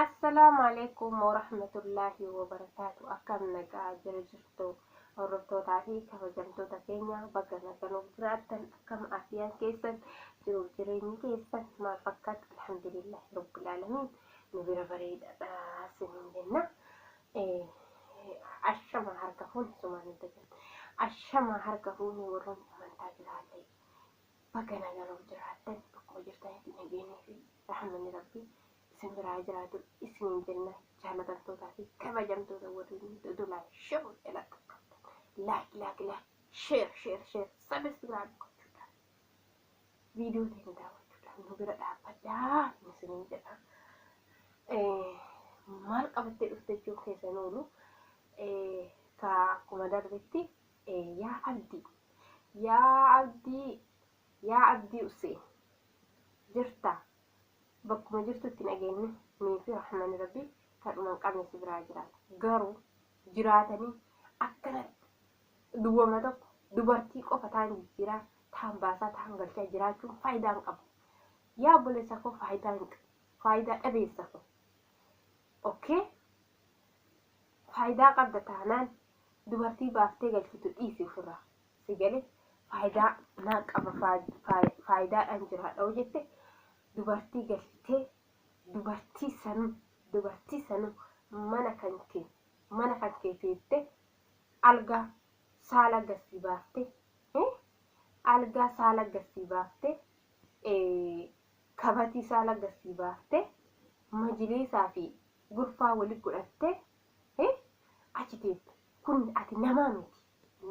Assalaamu alaikum warahmatullaahi wabarakaatu. Akkam nagaa jira jirtu hordoftootaa fi kabajamtoota keenya, baga nagaa nuuf jiraattan. Akkam afiyaan keessan, jiruuf jireenyi keessan maal fakkaata? Alhamdulillahi rabbil aalamiin, nu bira bareedaadha siniin jenna. Ashama harka fuune, sumaan hin dagan. Ashama harka fuune, warroonni amantaa biraallee baga nagaa nuuf jiraattan. Bakkuma jirtanitti nageenyii fi rahmanni rabbii isin biraa jiraatu isiniin jenna. Jaalatamtootaa fi kabajamtoota, warreen Dodolaa Show jalatti qabdan, like, like, like, share, share, share, subscribe gochuudhaan, viidiyoo teenya daawwachuudhaan nu bira dhaabbadhaa isiniin jedha. Maal qabattee dhufte jechuun keessan oolu ka akkuma darbetti, yaa Abdii, yaa Abdii, yaa Abdii Useen, jirta? Bakkuma jirtutti nageenyi nii fi rahmanni rabbii kan dhuma hin qabne si biraa jiraata. Garuu jiraatanii akkanatti duwwama tokko dubartii qofa taan jijjiiraa, taan baasaa, taan galchaa jiraachuun faayidaa hin qabu. Yaa obboleessa koo, faayidaa hin qabu. Faayidaa dhabeessa koo. Okay? Faayidaa qabda taanaan dubartii baaftee galchitu dhiisi ofirraa. Si galee? Faayidaa naa qaba, faayidaadhaan jiraadha hoo jette, dubartii galchitee dubartii sanuu mana kan kee teettee algaa saala gasii baaftee, algaa saala gasii baaftee, kabatii saala gasii baaftee, majiliisaa fi gurfaa wali godhattee achi teette kun ati namaa miti,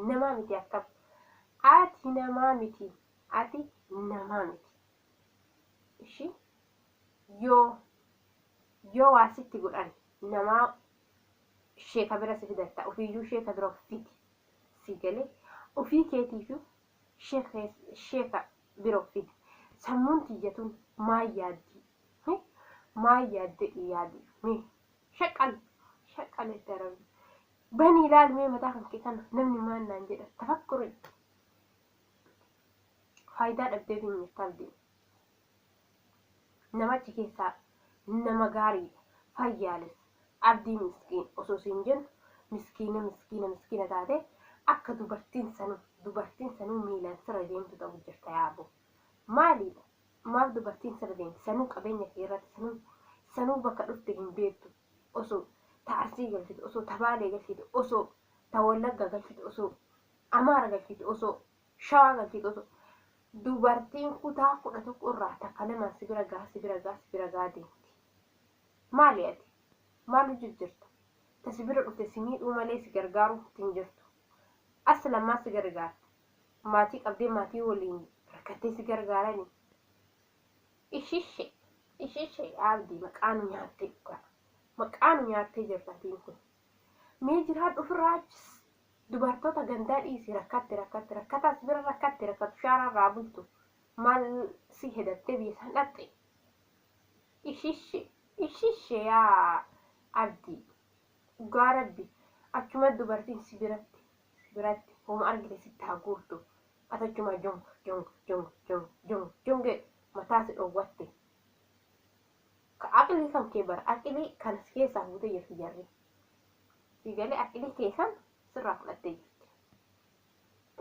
namaa miti. Akkam ati namaa miti, ati namaa miti. Ishi yoo waa sitti godhan namaa sheeka bira si fidatta, ofiiyyuu sheeka bira of fidi. Si galee? Ofii keetiif sheeka bira of fidi. Sammuun tiyyatuun maal yaaddi, maal yaadde? Yaadi mee, shaqal shaqal itti arabi bani ilaali mee mataa kan kee kana. Namni maal naan jedha? Tafakkuri. Faayidaa dhabdee jirta, Abdii. Namachi keessaa nama gaariidha, fayyaalis Abdii miskiin osoo siin jennu, miskiina, miskiina, miskiina taate akka dubartiin sanuu miilaan sirra deemtu ta'u jirta. Yaaboo, maaliidha? Maaf dubartiin sirra deemti? Sanuu qabeenya kee irratti, sanuu bakka dhufte hin beektu. Osoo ta Arsii galchite, osoo ta Baalee galchite, osoo ta Wallagga galchite, osoo Amaara galchite, osoo Shawaa galchite, osoo dubartiin kutaa 11 irraa takka lamaan si bira gaa, si bira gaa, si bira gaa deemti. Maali ati? Maal hojii jirta? Ta si bira dhufte si miidhuu malee si gargaaruu hin jirtu. As lammaa si gargaarti. Maatii qabdee maatii waliin rakkattee si gargaarani. Ishishe, ishishe, Abdii, maqaa nu nyaattee dhugaa. Maqaa nu nyaattee jirta atiin kun. Mee jiraadhu ofirraa achis. Dubartoota gandaa dhiisi, rakkatte, rakkatte, rakkataas bira rakkatte, rakkatu shaararraa bultu. Maal si hedattee biyya san dhaqxe? Ishishe, ishishe, yaa Abdii. Dhugaa rabbi achuma dubartiin si biratti homa argite sitti haa guurtu. Ati achuma jong jong jong jong jong jong mataa si dhoowwatte. Ka aqlii kan kee bara aqlii kan si keessaa fuutee jirti jarri. Si galee? Aqlii keessan sirraa fudhattee jirti.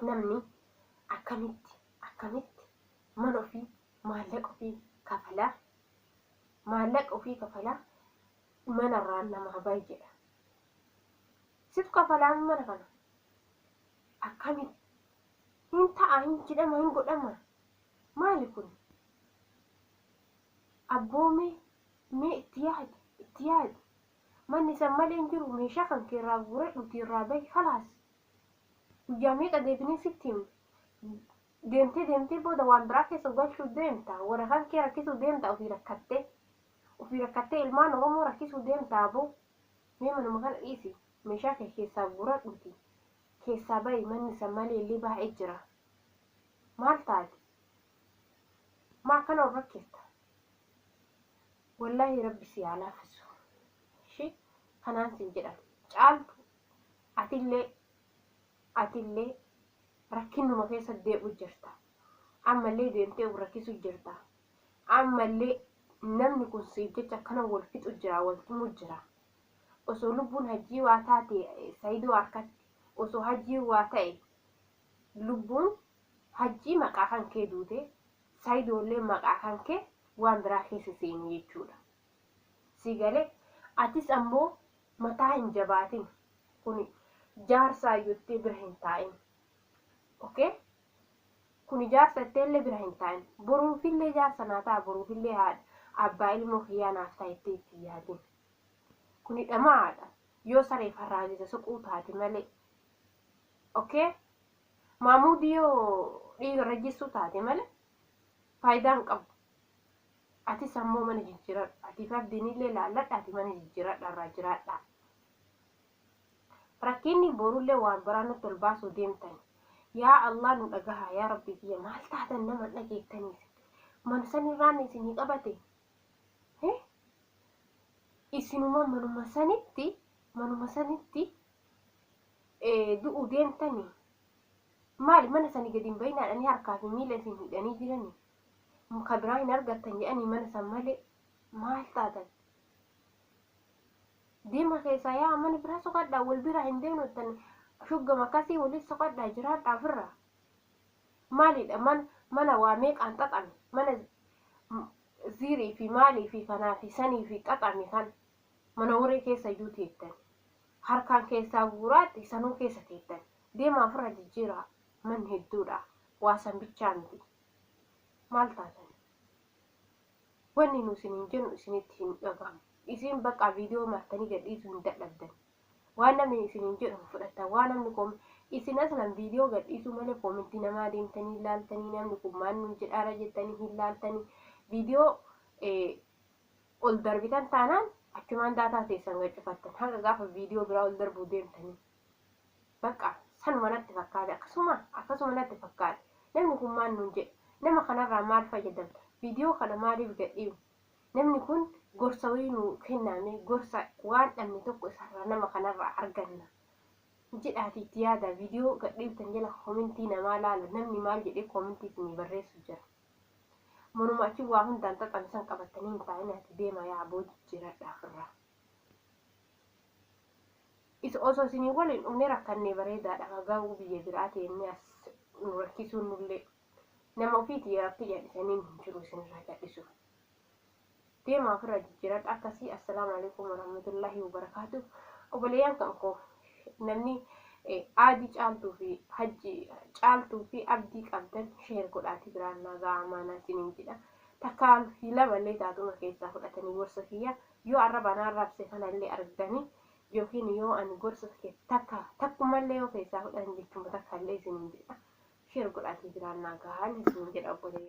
Namni akkamitti mana ofii maallaqa ofii kafalaa, maallaqa ofii kafalaa manarraa namaa bahi jedha. Situ kafalaa mana kana. Akkamitti? Hin ta'a, hin jedhama, hin godhama. Maali kun? Abboomee, mee itti yaadi, itti yaadi. Manni san malee hin jiru. Meeshaa kan kee irraa guuradhuuti irraa bahi, kalaas. Guyyaa meeqa deebinee sitti himne? Deemtee deemtee booda waan biraa keessa galchuu deemta. Warra kan kee rakkisuu deemta, ofii rakkattee. Ofii rakkattee ilmaan Oromoo rakkisuu deemta aboo. Mee manuma kana dhiisi. Meeshaa kee keessaa guuradhuuti keessaa bahi. Manni san malee illee baay'ee jira. Maal taate? Maa akkana of rakkifta? Wallaahi rabbi si haa laaffisu. Ishii kanaan sin jedhama. Caaltu, atillee rakkinuma keessa deebi'u jirta. Ammallee deemtee of rakkisu jirta. Ammallee Namni kun siif jecha akkana wal fixu jira, wal tumu jira. Osoo lubbuun hajjii waa taate Saidoo harkatti, osoo hajjiin waa ta'e lubbuun hajjii maqaa kan kee duute, Saidoollee maqaa kan kee waan biraa keessa seeni jechuudha. Si galee? Atis ammoo mataa hin jabaatin, kuni jaarsaa jettee bira hin taa'in. Okay? Kuni jaarsa jetteellee bira hin taa'in. Boruufillee jaarsa naa ta'a, boruufillee haadha abbaa ilmoo kiyyaa naaf ta'a jettee itti yaadin. Kuni dhamaadha. Yoo saree farraajisa soquu taate malee. Okay? Maamuudii yoo dhiiga rajjisuu taate malee faayidaa hin qabu. Atis ammoo mana jijjiiradhu. Atiif abdiinillee laalladha, ati mana jijjiiradha irraa jiraadha. Rakkinni borullee waan biraa nutti ol baasuu deemtani. Yaa Allah nu dhagahaa, yaa Rabbi kiyya, maal taatan nama dhageettaniis. Mana sanirraan isinii qabate. Isinuma manuma sanitti du'uu deemtanii. Maali mana sanii gadi hin bayinaadhanii harkaa fi miila isin hidhanii jiranii? Ka biraa hin argattan jedhanii mana san malee maal taatan? Deema keessaa, yaa mana biraa soqadhaa, wal biraa hin deemnu jettan, shuggama akkasii waliin soqadhaa jiraadhaa ofirraa. Maalidha mana waa meeqaan xaxame, mana ziirii fi maalii fi kanaa fi sanii fi xaxame kan mana waree keessa iyyuu teettan. Harkaan keessaa guuraatti sanuu keessa teettan. Deema ofirra jijjiiraa, manni hedduudha, waa san bichaa miti. Maal taatan? Wanni nu isiniin jennu isinitti hin dhagahamu. Isin bakka viidiyoo martanii gadhiisuu hin dadhabdan. Waan namni isiniin jedhu hin fudhattan. Waan namni koom isin aslan viidiyoo gadhiisuu malee koomentii namaa deemtanii ilaaltanii, namni kun maal nuun jedhaara jettanii hin laaltanii, viidiyoo ol darbitan taanaan achumaan daataa teessan gacufattan haga gaafa viidiyoo biraa ol darbuu deemtanii. Bakka sanuma natti fakkaate, akkasuma natti fakkaate. Namni kun maal nuun jedhe? Nama kanarraa maal fayyadamta? Viidiyoo kana maaliif gadhiibu? Namni kun gorsa wayii nuu kenname, gorsa waan dhabne tokko isarraa nama kanarraa arganna jedhaati itti yaada. Viidiyoo gadhiiftan jala koomentii namaa laala, namni maal jedhee koomentii isinii barreessu jira. Manuma achi waa hundaan xaxame san qabattanii hin taa'inaati, deema yaa aboo, jijjiiradhaa ofirraa. Isa osoo isinii waliin dhufnee rakkannee bareedaadha, garuu biyya biraa teennee as nu rakkisuun nullee nama ofiitii akka jal'isanii hin jiru isinirraa jal'isu. Deema ofirraa jijjiiradha akkasii. Assalaamu alaikum warahmatullaahi wabarakaatu. Obboleeyyan kan koo, namni aadii Caaltuu fi Hajji, Caaltuu fi Abdii qabdan share godhaati biraan nagaa amaanaa isiniin jedha. Takkaa fi lamallee taatuma keessaa fudhatanii gorsa kiyya yoo arraba anaan raabse kanallee arganii yookiin yoo ani gorsa takka takkumallee yoo keessaa fudhatan jechuma takka illee isiniin jedha. Share godhaatii biraan nagaa isiniin jedha obboleeyyan.